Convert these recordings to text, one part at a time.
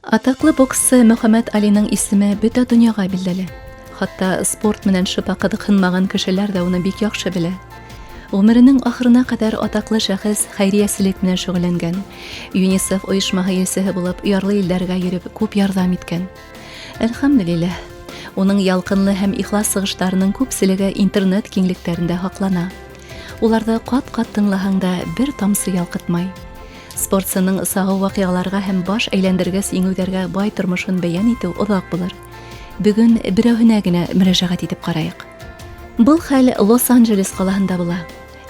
Атаҡлы бокссы Мөхәммәт Алиның исеме бөтә донъяға билдәле. Хатта спорт менән шыпа ҡыҙыҡһынмаған кешеләр ҙә уны бик яҡшы белә. Ғүмеренең ахырына ҡәҙәр атаҡлы шәхес хәйриәселек менән шөғөлләнгән. ЮНИСЕФ ойошмаһы илсеһе булып ярлы илдәргә йөрөп күп ярҙам иткән. Әлхәмдүлилләһ, уның ялҡынлы һәм ихлас сығыштарының күпселеге интернет киңлектәрендә һаҡлана. Уларҙы ҡат-ҡат тыңлаһаң да бер тамсы ялҡытмай. Спортсының сағыу ваҡиғаларға һәм баш әйләндергес еңеүҙәргә бай тормошон бәйән итеү оҙаҡ булыр. Бөгөн берәүһенә генә мөрәжәғәт итеп ҡарайыҡ. Был хәл Лос-Анджелес ҡалаһында була.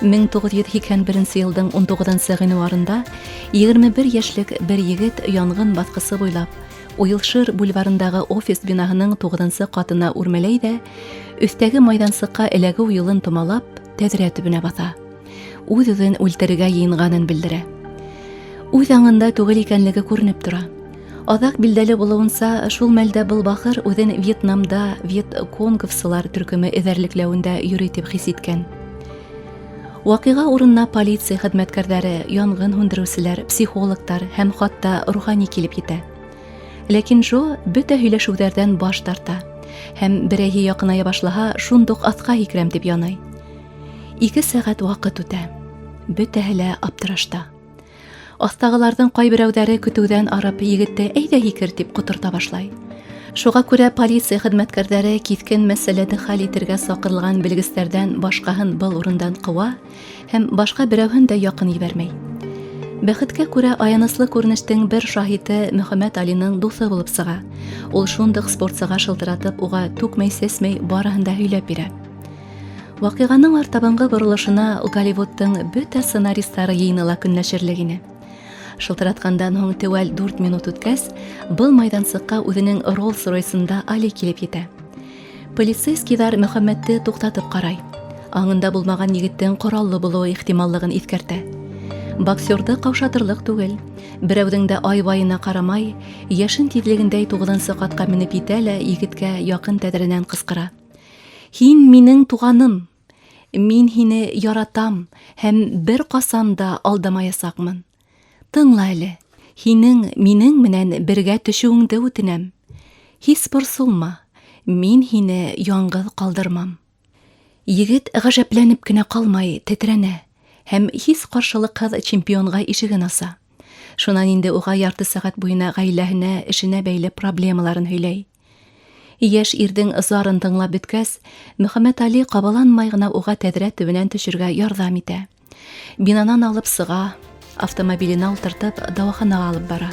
1981 йылдың 19 ғинуарында 21 йәшлек бер егет янғын баҫҡысы буйлап Уилшир бульварындағы офис бинаһының 9 ҡатына үрмәләй ҙә, өҫтәге майҙансыҡҡа эләгеү юлын томалап, тәҙрә төбөнә баҫа. Үҙ-үҙен үлтерергә йыйынғанын белдерә. Үҙ аңында түгел икәнлеге күренеп тора. Аҙаҡ билдәле булыуынса, шул мәлдә был бахыр үҙен Вьетнамда вьетконговсылар төркөмө эҙәрлекләүендә йөрөй дип хис иткән. Ваҡиға урынына полиция хеҙмәткәрҙәре, янгын һүндереүселәр, психологтар һәм хатта рухани килеп етә. Ләкин Джо бөтә һөйләшеүҙәрҙән баш тарта һәм берәйһе яҡыная башлаһа, шундук аҫҡа һикерәм дип янай. Ике сәғәт ваҡыт үтә. Бөтәһе лә аптырашта. Аҫтағыларҙың ҡайберәүҙәре көтөүҙән арып, егетте әйҙә һикер дип ҡоторта башлай. Шуға күрә полиция хеҙмәткәрҙәре киҫкен мәсьәләне хәл итергә саҡырылған белгестәрҙән башҡаһын был урындан ҡыуа һәм башҡа берәүһен дә яҡын ебәрмәй. Бәхеткә күрә, аяныслы күренештең бер шаһиты Мөхәммәт Алиның дуҫы булып сыға. Ул шундук спортсыға шылтыратып, уға түкмәй-сәсмәй барыһын да һөйләп бирә. Ваҡиғаның артабанғы боролошона Голливудтың бөтә сценаристары йыйыны ла көнләшерлек ине. Шылтыратҡандан һуң теүәл 4 минут үткәс, был майҙансыҡҡа үҙенең Роллс-Ройсында Али килеп етә. Полицейскийҙар Мөхәммәтте туҡтатып ҡарай. Аңында булмаған егеттең ҡораллы булыуы ихтималлығын иҫкәртә. Боксерҙы ҡаушатырлыҡ түгел. Берәүҙең дә ай-вайына ҡарамай, йәшен тиҙлегендәй туғыҙынсы ҡатҡа менеп етә лә егеткә яҡын тәҙрәнән ҡысҡыра. Һин минең туғаным. Мин һине яратам һәм бер ҡасан да алдамаясаҡмын. Тыңла әле, һинең минең менән бергә төшөүеңде үтенәм. Һис борсолма, мин һине яңғыҙ ҡалдырмам. Егет ғәжәпләнеп кенә ҡалмай, тетрәнә һәм һис ҡаршылыҡһыҙ чемпионға ишеген аса. Шунан инде уға ярты сәғәт буйына ғаиләһенә, эшенә бәйле проблемаларын һөйләй. Йәш ирҙең зарын тыңлап бөткәс, Мөхәммәт Али ҡабаланмай ғына уға тәҙрә төбөнән төшөргә ярҙам итә. Бинанан алып сыға, автомобиленә ултыртып, дауаханаға алып бара.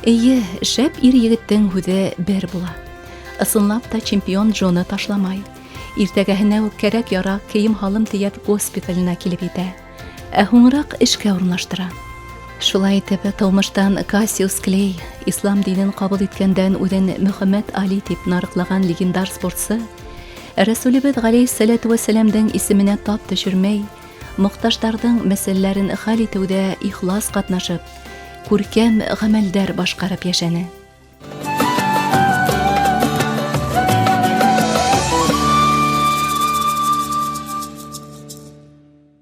Эйе, шәп ир-егеттең һүҙе бер була. Ысынлап та чемпион Джоны ташламай. Иртәгәһенә үк кәрәк-ярак, кейем-һалым тейәп госпиталенә килеп етә. Ә һуңыраҡ эшкә урынлаштыра. Шулай итеп, тыумыштан Кассиус Клей, ислам динен ҡабул иткәндән үҙен Мөхәммәт Али тип нарыҡлаған легендар спортсы, Рәсүлебеҙ ғәләйһиссәләтү вәссәләмдең исеменә тап төшөрмәй, мохтаждарҙың мәсьәләләрен хәл итеүҙә ихлас ҡатнашып, күркәм ғәмәлдәр башҡарып йәшәне.